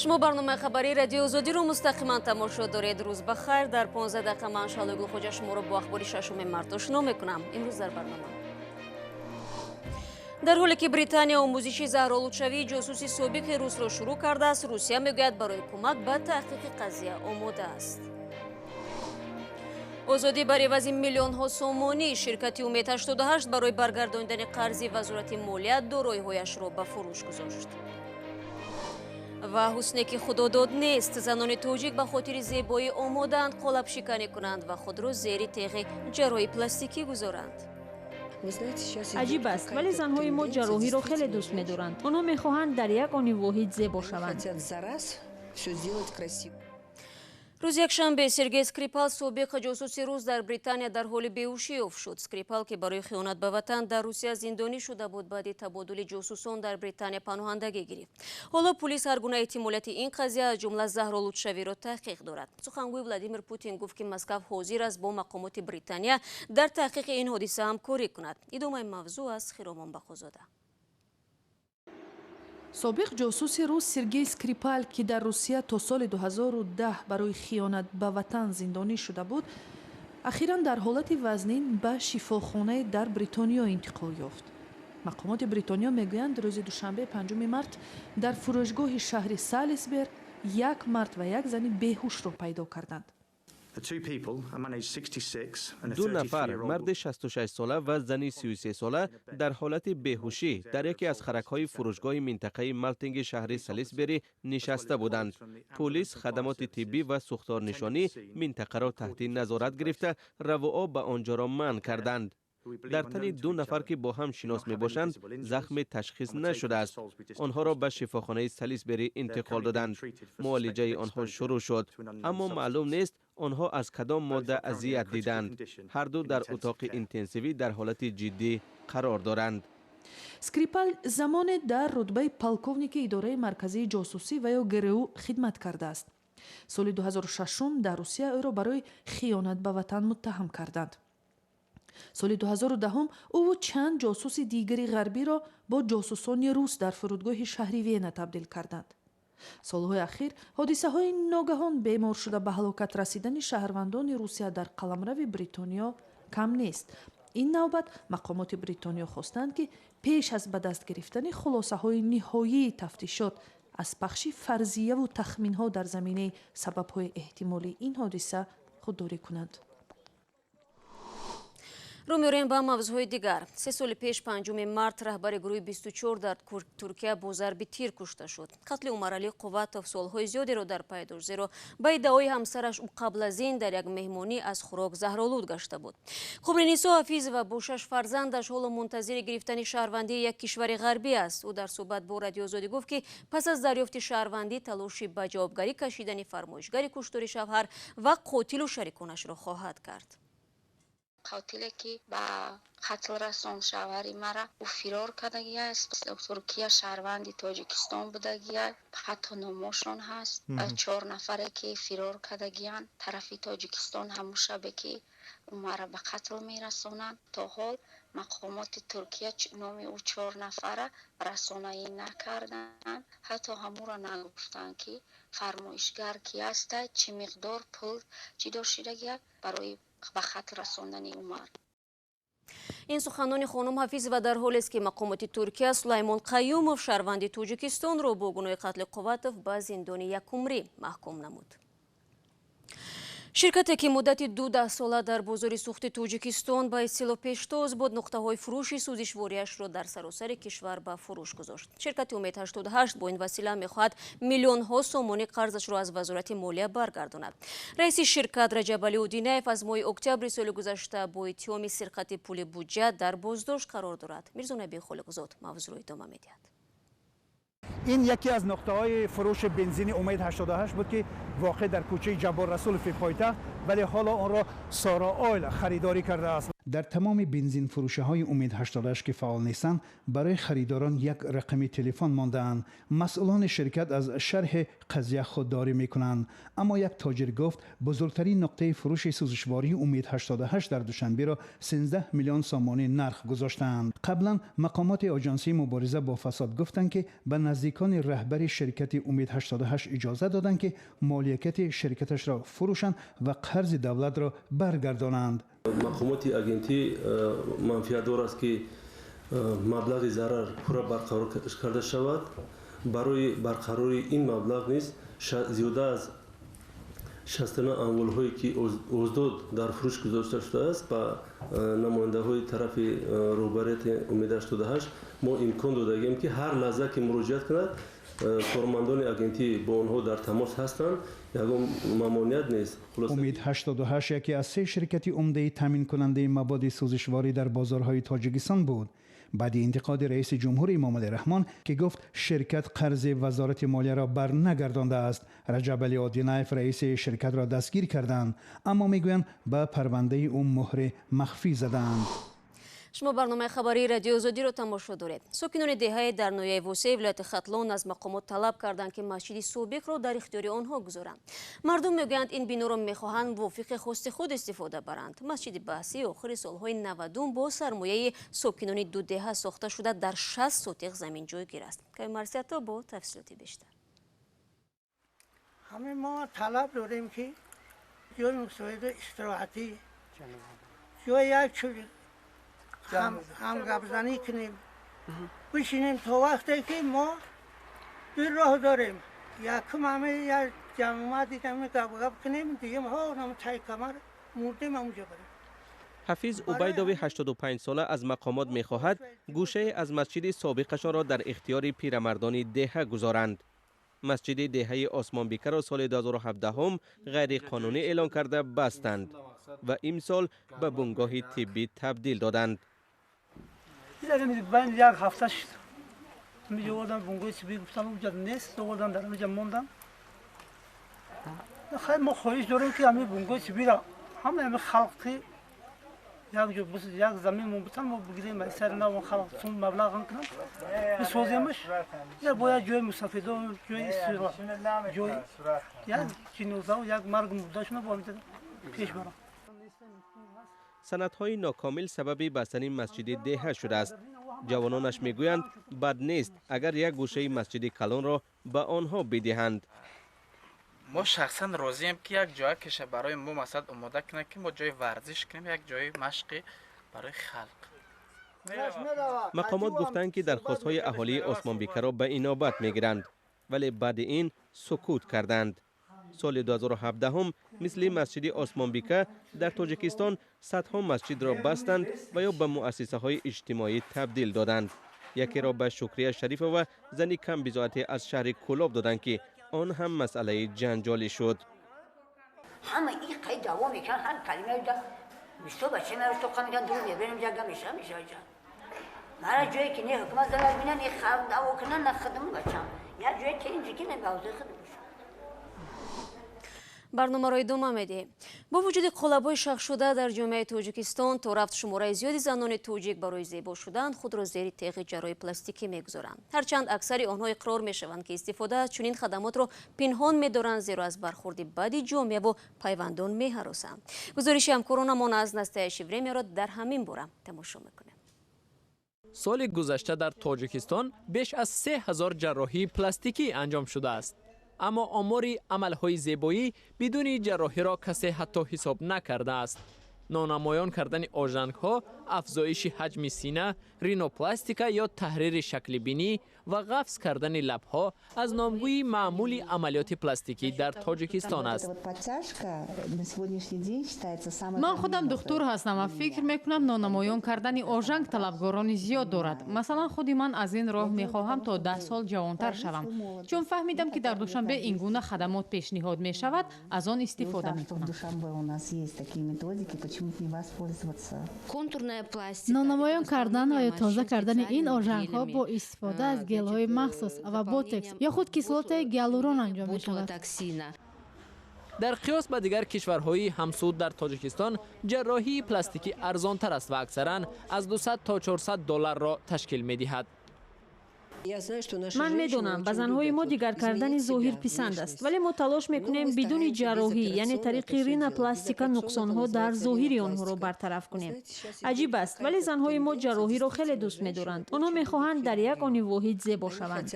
Шумо барномаи хабарии Радиои Озодиро мустақиман тамошо доред. Рӯз ба хайр. Дар 15 дақиқа ман, Шаҳлои Гулхоҷа, шуморо бо ахбори 6 март ошно мекунам. Имрӯз дар барнома: дар ҳоле ки Британия омӯзиши заҳролудшавии ҷосуси собиқи русро шурӯъ кардааст, Русия мегӯяд, барои кӯмак ба таҳқиқи қазия омода аст. Озодӣ бар ивази миллионҳо сомонӣ: ширкати «Умед 88» барои баргардонидани қарзи Вазорати молия дороиҳояшро ба фурӯш гузошт. Ва ҳусне ки худодод нест: занони тоҷик ба хотири зебоӣ омодаанд қолабшиканӣ кунанд ва худро зери теғи ҷарроҳии пластикӣ гузоранд. Аҷиб аст, вале занҳои мо ҷарроҳиро хеле дӯст медоранд. Онҳо мехоҳанд дар як они воҳид зебо шаванд. Рӯзи якшанбе Сергей Скрипал, собиқ ҷосуси рус, дар Британия дар ҳоли беҳушӣ ёфт шуд. Скрипал, ки барои хиёнат ба ватан дар Русия зиндонӣ шуда буд, баъди табодули ҷосусон дар Британия паноҳандагӣ гирифт. Ҳоло пулис ҳар гуна эҳтимолияти ин қазия, аз ҷумла заҳролудшавиро, таҳқиқ дорад. Сухангӯи Владимир Путин гуфт, ки Москав ҳозир аст бо мақомоти Британия дар таҳқиқи ин ҳодиса ҳамкорӣ кунад. Идомаи мавзӯъ аз Хиромон Бақозода. Собиқ ҷосуси рус Сергей Скрипал, ки дар Русия то соли 2010 барои хиёнат ба ватан зиндонӣ шуда буд, ахиран дар ҳолати вазнин ба шифохонае дар Бритониё интиқол ёфт. Мақомоти Бритониё мегӯянд, рӯзи душанбе, 5 март, дар фурӯшгоҳи шаҳри Салисбер як мард ва як зани беҳушро пайдо карданд. Ду нафар, марди 66сола ва зани 33сола, дар ҳолати беҳушӣ дар яке аз харакҳои фурӯшгоҳи минтақаи Малтинги шаҳри Салисбери нишаста буданд. Пулис, хадамоти тиббӣ ва сӯхторнишонӣ минтақаро таҳти назорат гирифта, равуоб ба он ҷоро манъ карданд. Дар тани ду нафар, ки бо ҳам шинос мебошанд, захме ташхис нашудааст. Онҳоро ба шифохонаи Салисбери интиқол доданд. Муолиҷаи онҳо шурӯъ шуд, аммо маълум нест, онҳо аз кадом модда азият диданд. Ҳарду дар утоқи интенсивӣ дар ҳолати ҷиддӣ қарор доранд. Скрипал замоне дар рутбаи полковники Идораи марказии ҷосусӣ ва ё ГРУ хидмат кардааст. Соли 2006 дар Русия ӯро барои хиёнат ба ватан муттаҳам карданд. Соли 2010 ӯву чанд ҷосуси дигари ғарбиро бо ҷосусони рус дар фурудгоҳи шаҳри Вена табдил карданд. Солҳои ахир ҳодисаҳои ногаҳон бемор шуда ба ҳалокат расидани шаҳрвандони Русия дар қаламрави Бритониё кам нест. Ин навбат мақомоти Бритониё хостанд, ки пеш аз ба даст гирифтани хулосаҳои ниҳоии тафтишот аз пахши фарзияву тахминҳо дар заминаи сабабҳои эҳтимолии ин ҳодиса худдорӣ кунанд. Рӯ меорем ба мавзӯъҳои дигар. 3 соли пеш, 5 март, раҳбари гурӯҳи 24 дар Туркия бо зарби тир кушта шуд. Қатли Умаралӣ Қувватов суолҳои зиёдеро дар пай дошт, зеро ба иддаои ҳамсараш, ӯ қабл аз ин дар як меҳмонӣ аз хӯрок заҳролуд гашта буд. Хумринисо Ҳафизова бо шаш фарзандаш ҳоло мунтазири гирифтани шаҳрвандии як кишвари ғарбӣ аст. Ӯ дар суҳбат бо Радиои Озодӣ гуфт, ки пас аз дарёфти шаҳрвандӣ талоши ба ҷавобгарӣ кашидани фармоишгари куштори шавҳар ва қотилу шариконашро хоҳад кард. Қотиле, ки ба қатл расон шавҳари мара, ӯ фирор кардагиаст Туркия, шаҳрванди Тоҷикистон будагия, ҳатто номошон ҳаст. Чор нафаре, ки фирор кардагиянд тарафи Тоҷикистон, ҳамун шабе, ки ӯ мара ба қатл мерасонанд, то ҳол мақомоти Туркия номи ӯ чор нафара расонаӣ накарданд, ҳатто ҳамуро нагуфтанд, ки фармоишгар ки аста, чӣ миқдор пул ҷудо шудагия барои ба қатл расондани Умар. Ин суханони хонум Ҳафизова дар ҳолест, ки мақомоти Туркия Сулаймон Қаюмов, шаҳрванди Тоҷикистонро, бо гуноҳи қатли Қувватов ба зиндони якумрӣ маҳкум намуд. Ширкате, ки муддати ду даҳсола дар бозори сӯхти Тоҷикистон ба истилоҳ пештоз буд, нуқтаҳои фурӯши сӯзишвориашро дар саросари кишвар ба фурӯш гузошт. Ширкати «Умед 88» бо ин васила мехоҳад миллионҳо сомонӣ қарзашро аз Вазорати молия баргардонад. Раиси ширкат Раҷабалӣ Удинаев аз моҳи октябри соли гузашта бо иттиҳоми сирқати пули буҷа дар боздошт қарор дорад. Мирзонаби Холиқзод мавзӯъро идома медиҳад. Ин яке аз нуқтаҳои фурӯши бензини «Умед 88» буд, ки воқеъ дар кӯчаи Ҷаббор Расулови пойтахт, вале ҳоло онро «Сора Ойл» харидорӣ кардааст. Дар тамоми бензинфурӯшаҳои Умед 88, ки фаъол нестанд, барои харидорон як рақами телефон мондаанд. Масъулони ширкат аз шарҳи қазия худдорӣ мекунанд, аммо як тоҷир гуфт, бузургтарин нуқтаи фурӯши сӯзишвории Умед 88 дар Душанберо 13 миллион сомонӣ нарх гузоштаанд. Қаблан мақомоти Оҷансии мубориза бо фасод гуфтанд, ки ба наздикони раҳбари ширкати Умед 88 иҷоза доданд, ки моликияти ширкаташро фурӯшанд ва қарзи давлатро баргардонанд. Мақомоти агентӣ манфиатдор аст, ки маблағи зарар пурра барқарор карда шавад. Барои барқарории ин маблағ низ зиёда аз 69 амволҳое, ки озод дар фурӯш гузошта шудааст, ба намояндаҳои тарафи роҳбарияти Умед 88 мо имкон додагем, ки ҳар лаҳза ки муроҷиат кунад, кормандони агентӣ бо онҳо дар тамос ҳастанд, ягон мамоният нест. Умед 88 яке аз се ширкати умдаи таъминкунандаи маводи сӯзишворӣ дар бозорҳои Тоҷикистон буд. Баъди интиқоди раиси ҷумҳур Эмомалӣ Раҳмон, ки гуфт, ширкат қарзи Вазорати молияро барнагардондааст, Раҷабалӣ Одинаев, раиси ширкатро дастгир карданд, аммо мегӯянд, ба парвандаи ӯ муҳри махфӣ задаанд. Шумо барномаи хабарии Радиои Озодиро тамошо доред. Сокинони деҳаи дар ноҳияи Восеи вилояти Хатлон аз мақомот талаб карданд, ки масҷиди собиқро дар ихтиёри онҳо гузоранд. Мардум мегӯянд, ин биноро мехоҳанд мувофиқи хости худ истифода баранд. Масҷиди баҳсӣ охири солҳои 90-ум бо сармояи сокинони ду деҳа сохта шуда, дар 60 сотиқ замин ҷойгир аст. Кави бо тафсилоти бештар. Ҳамин мо талаб дорем, ки ҷои мусоида, истироҳатӣ, ҷои як ҳамгапзанӣ кунем, бишинем, то вақте ки мо ду роҳ дорем: якум, ҳаме як ҷамъомад дидам, гапгап кунем, дуюм, ҳо нам тай камар мурдем, ҳамуҷо барем. Ҳафиз Убайдови 85 сола аз мақомот мехоҳад, гӯшае аз масҷиди собиқашонро дар ихтиёри пирамардони деҳа гузоранд. Масҷиди деҳаи Осмонбикаро соли 2017 ғайриқонунӣ эълон карда бастанд ва имсол ба бунгоҳи тиббӣ табдил доданд. Байн як ҳафта шуд, ҳамиҷо овардан бунгоҳи тиббӣ, гуфтан, уҷа нест, овардан, дар ҳамиҷа мондам. Хайр, мо хоҳиш дорем, ки ҳамин бунгоҳи тиббиро ҳама ҳами халқи як ҷо, як замин мо бутан, мо бигирем, сари нав халқ сум маблағ кунам, бисоземаш. Я бояд ҷои мусафидо, ҷои истироҳат, ҷои як ҷинозаву як маргу мурдашона бо ҳамиҷа пеш барам. Санадҳои нокомил сабаби бастани масҷиди деҳа шудааст. Ҷавононаш мегӯянд, бад нест, агар як гӯшаи масҷиди калонро ба онҳо бидиҳанд. Мо шахсан розием, ки як ҷоя киша барои мо масалан омода кунад, ки мо ҷои варзиш кунем, як ҷои машқи барои халқ. Мақомот гуфтанд, ки дархостҳои аҳолии Осмонбикаро ба инобат мегиранд, вале баъди ин сукут карданд. Соли 2017 мисли масҷиди Осмонбика дар Тоҷикистон садҳо масҷидро бастанд ва ё ба муассисаҳои иҷтимоӣ табдил доданд. Якеро ба Шукрия Шарифова, зани камбизоате аз шаҳри Кӯлоб, доданд, ки он ҳам масъалаи ҷанҷолӣ шуд. Ҳама и қай даъво мекунанд, ҳар калима бисто бача маро тоқа мекунанд, дурӯғ мебарем, ҷага мешава, мешава. Мара ҷое ки не ҳукумат зарар бинад, не халқ даъво кунанд, на худам бачам як ҷое тинҷи ки не бавзаи худ бошам. Барномаро идома медиҳем. Бо вуҷуди қолабҳои шахшуда дар ҷомеаи Тоҷикистон, то рафт шумораи зиёди занони тоҷик барои зебо шудан худро зери теғи ҷарроҳи пластикӣ мегузоранд. Ҳарчанд аксари онҳо иқрор мешаванд, ки истифода аз чунин хадамотро пинҳон медоранд, зеро аз бархурди бади ҷомеаву пайвандон меҳаросанд. Гузориши ҳамкоронамон аз Настоящее времяро дар ҳамин бора тамошо мекунем. Соли гузашта дар Тоҷикистон беш аз 3000 ҷарроҳии пластикӣ анҷом шудааст, аммо омори амалҳои зебоӣ бидуни ҷарроҳиро касе ҳатто ҳисоб накардааст. Нонамоён кардани ожангҳо, афзоиши ҳаҷми сина, ринопластика ё таҳрири шакли бинӣ ва ғафз кардани лабҳо аз номгӯи маъмули амалиёти пластикӣ дар Тоҷикистон аст. Ман худам духтур ҳастам ва фикр мекунам, нонамоён кардани ожанг талабгорони зиёд дорад. Масалан, худи ман аз ин роҳ мехоҳам то 10 сол ҷавонтар шавам. Чун фаҳмидам, ки дар Душанбе ин гуна хадамот пешниҳод мешавад, аз он истифода мекунам. Нонамоён кардан ва ё тоза кардани ин ожангҳо бо истифода аз гелҳои махсус ва ботекс ё худ кислотаи гиалурон анҷом мешавад. Дар қиёс ба дигар кишварҳои ҳамсуд дар Тоҷикистон ҷарроҳии пластикӣ арзонтар аст ва аксаран аз 200 то 400 долларро ташкил медиҳад. Ман медонам, ба занҳои мо дигар кардани зоҳир писанд аст, вале мо талош мекунем бидуни ҷарроҳӣ, яъне тариқи ринопластика, нуқсонҳо дар зоҳири онҳоро бартараф кунем. Аҷиб аст, вале занҳои мо ҷарроҳиро хеле дӯст медоранд. Онҳо мехоҳанд дар як они воҳид зебо шаванд.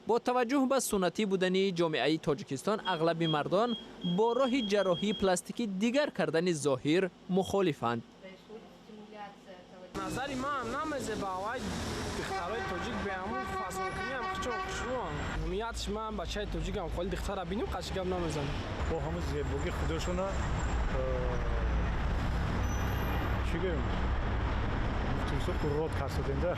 Бо таваҷҷӯҳ ба суннатӣ будани ҷомеаи Тоҷикистон, ағлаби мардон бо роҳи ҷарроҳии пластикӣ дигар кардани зоҳир мухолифанд. Назари ман намезеба, вай духтарои тоҷик беҳамун фасонкуниам хичон хушрӯанд. Ниятш ман бачаи тоҷикам, холи духтара бинем, қаши гап намезанам. Бо ҳамун зебогии худошона чӣ гӯем, гуфтимсо урод касоденда.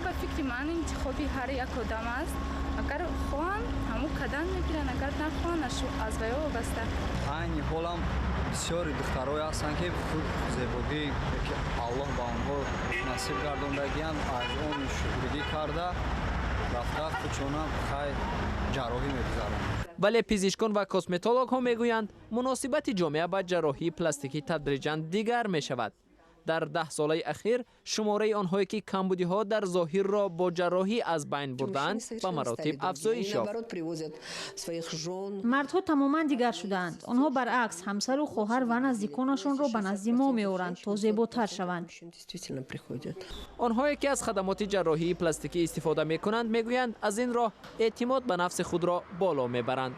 Ба фикри ман, интихоби ҳар як одам аст. Агар хоҳанд, ҳамун кадан мегиранд, агар нахоҳанд, аз ваё вобаста. Айни ҳолам бисёри духтарое ҳастанд, ки худ зебогӣ, ки Аллоҳ ба онҳо насиб гардондагианд, аз он шукригӣ карда рафта худшона хай ҷарроҳӣ мегузаронанд. Вале пизишкон ва косметологҳо мегӯянд, муносибати ҷомеа ба ҷарроҳии пластикӣ тадриҷан дигар мешавад. Дар 10 солаи ахир шумораи онҳое, ки камбудиҳо дар зоҳирро бо ҷарроҳӣ аз байн бурдаанд, ба маротиб афзоиш ёфт. Мардҳо тамоман дигар шудаанд. Онҳо баръакс ҳамсару хоҳар ва наздиконашонро ба назди мо меоранд, то зеботар шаванд. Онҳое, ки аз хадамоти ҷарроҳии пластикӣ истифода мекунанд, мегӯянд, аз ин роҳ эътимод ба нафси худро боло мебаранд.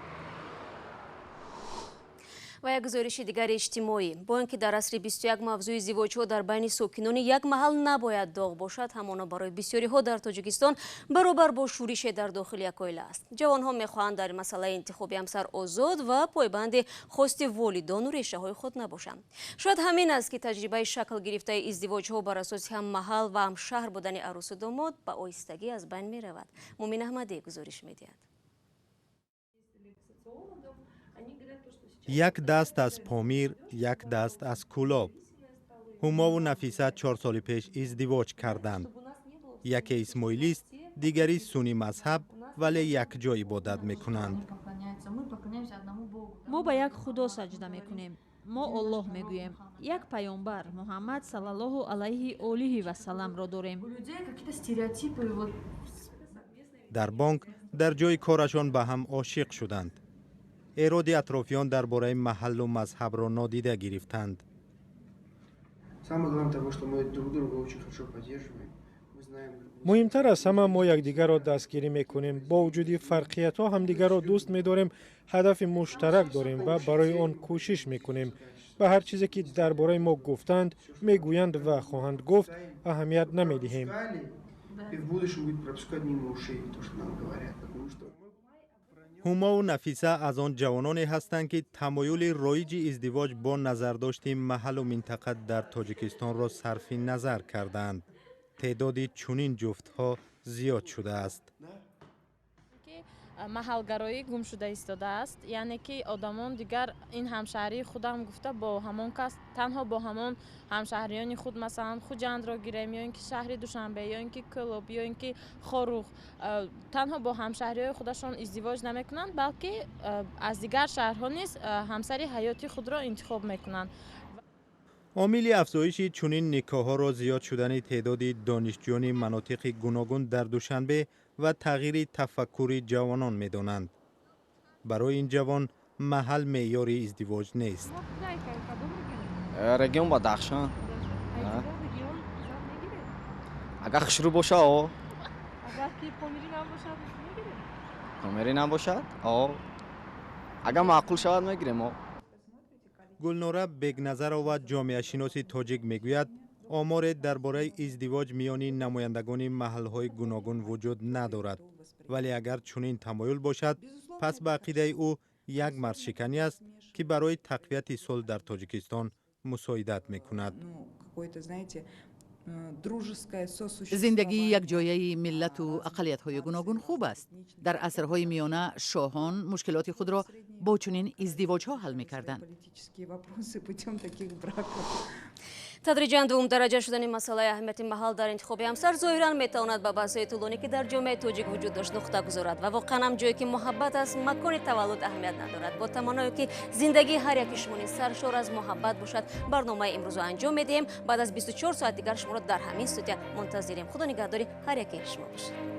Ва як гузориши дигари иҷтимоӣ. Бо ин ки дар асри 21 мавзӯи издивоҷҳо дар байни сокинони як маҳал набояд доғ бошад, ҳамоно барои бисёриҳо дар Тоҷикистон баробар бо шӯрише дар дохили як оила аст. Ҷавонҳо мехоҳанд дар масъалаи интихоби ҳамсар озод ва пойбанди хости волидону решаҳои худ набошанд. Шояд ҳамин аст, ки таҷрибаи шакл гирифтаи издивоҷҳо бар асоси ҳам маҳал ва ҳам шаҳр будани арӯсу домод ба оҳистагӣ аз байн меравад. Мумин Аҳмадӣ гузориш медиҳад. Як даст аз Помир, як даст аз Кӯлоб. Ҳумову Нафиса 4 соли пеш издивоҷ карданд. Яке исмоилист, дигари суннӣ мазҳаб, вале якҷо ибодат мекунанд. Мо ба як Худо саҷда мекунем, мо Оллоҳ мегӯем, як паёмбар, Муҳаммад саллаллоҳу алайҳи олиҳи васалламро дорем. Дар бонк, дар ҷои корашон ба ҳам ошиқ шуданд. Эроди атрофиён дар бораи маҳаллу мазҳабро нодида гирифтанд. Самое главное того, что мы друг друга очень хорошо поддерживаем. Мы знаем друг друга. Муҳимтар аз ҳама, мо якдигарро дастгирӣ мекунем. Бо вуҷуди фарқиятҳо ҳамдигарро дӯст медорем, ҳадафи муштарак дорем ва барои он кӯшиш мекунем. Ба ҳар чизе, ки дар бораи мо гуфтанд, мегӯянд ва хоҳанд гуфт, аҳамият намедиҳем. И в будущем будет пропускать мимо ушей то, что нам говорят, потому что Ҳумову Нафиса аз он ҷавононе ҳастанд, ки тамоюли роиҷи издивоҷ бо назардошти маҳаллу минтақа дар Тоҷикистонро сарфи назар кардаанд. Теъдоди чунин ҷуфтҳо зиёд шудааст. Маҳалгароӣ гум шуда истодааст, яъне ки одамон дигар ин ҳамшаҳрии худам гуфта, бо ҳамон кас, танҳо бо ҳамон ҳамшаҳриёни худ, масалан, Хуҷандро гирем ё ин ки шаҳри Душанбе, ё ин ки Кӯлоб, ё ин ки Хоруғ, танҳо бо ҳамшаҳриҳои худашон издивоҷ намекунанд, балки аз дигар шаҳрҳо низ ҳамсари ҳаёти худро интихоб мекунанд. Омили афзоиши чунин никоҳҳоро зиёд шудани теъдоди донишҷӯёни манотиқи гуногун дар Душанбе ва тағйири тафаккури ҷавонон медонанд. Барои ин ҷавон маҳал меъёри издивоҷ нест. Регион Бадахшан. Агар хушрӯ боша, о. Агар ки помирӣ набошад, мегирем? Помирӣ набошад, о, агар маъқул шавад, мегирем, о. Гулнора Бекназарова, ҷомеашиноси тоҷик, мегӯяд, оморе дар бораи издивоҷ миёни намояндагони маҳалҳои гуногун вуҷуд надорад, вале агар чунин тамоюл бошад, пас ба ақидаи ӯ як марзшиканӣ аст, ки барои тақвияти сулҳ дар Тоҷикистон мусоидат мекунад. Зиндагии якҷояи миллату ақаллиятҳои гуногун хуб аст. Дар асрҳои миёна шоҳон мушкилоти худро бо чунин издивоҷҳо ҳал мекарданд. Тадриҷан дуюмдараҷа шудани масъалаи аҳамияти маҳал дар интихоби ҳамсар зоҳиран метавонад ба баҳсҳои тӯлонӣ, ки дар ҷомеаи тоҷик вуҷуд дошт, нуқта гузорад. Ва воқеан ҳам ҷое ки муҳаббат аст, макони таваллуд аҳамият надорад. Бо таманное ки зиндагии ҳар яки шумо низ саршор аз муҳаббат бошад, барномаи имрӯзо анҷом медиҳем. Баъд аз 24 соат дигар шуморо дар ҳамин студия мунтазирем. Худо нигаҳдори ҳар яки шумо бошад.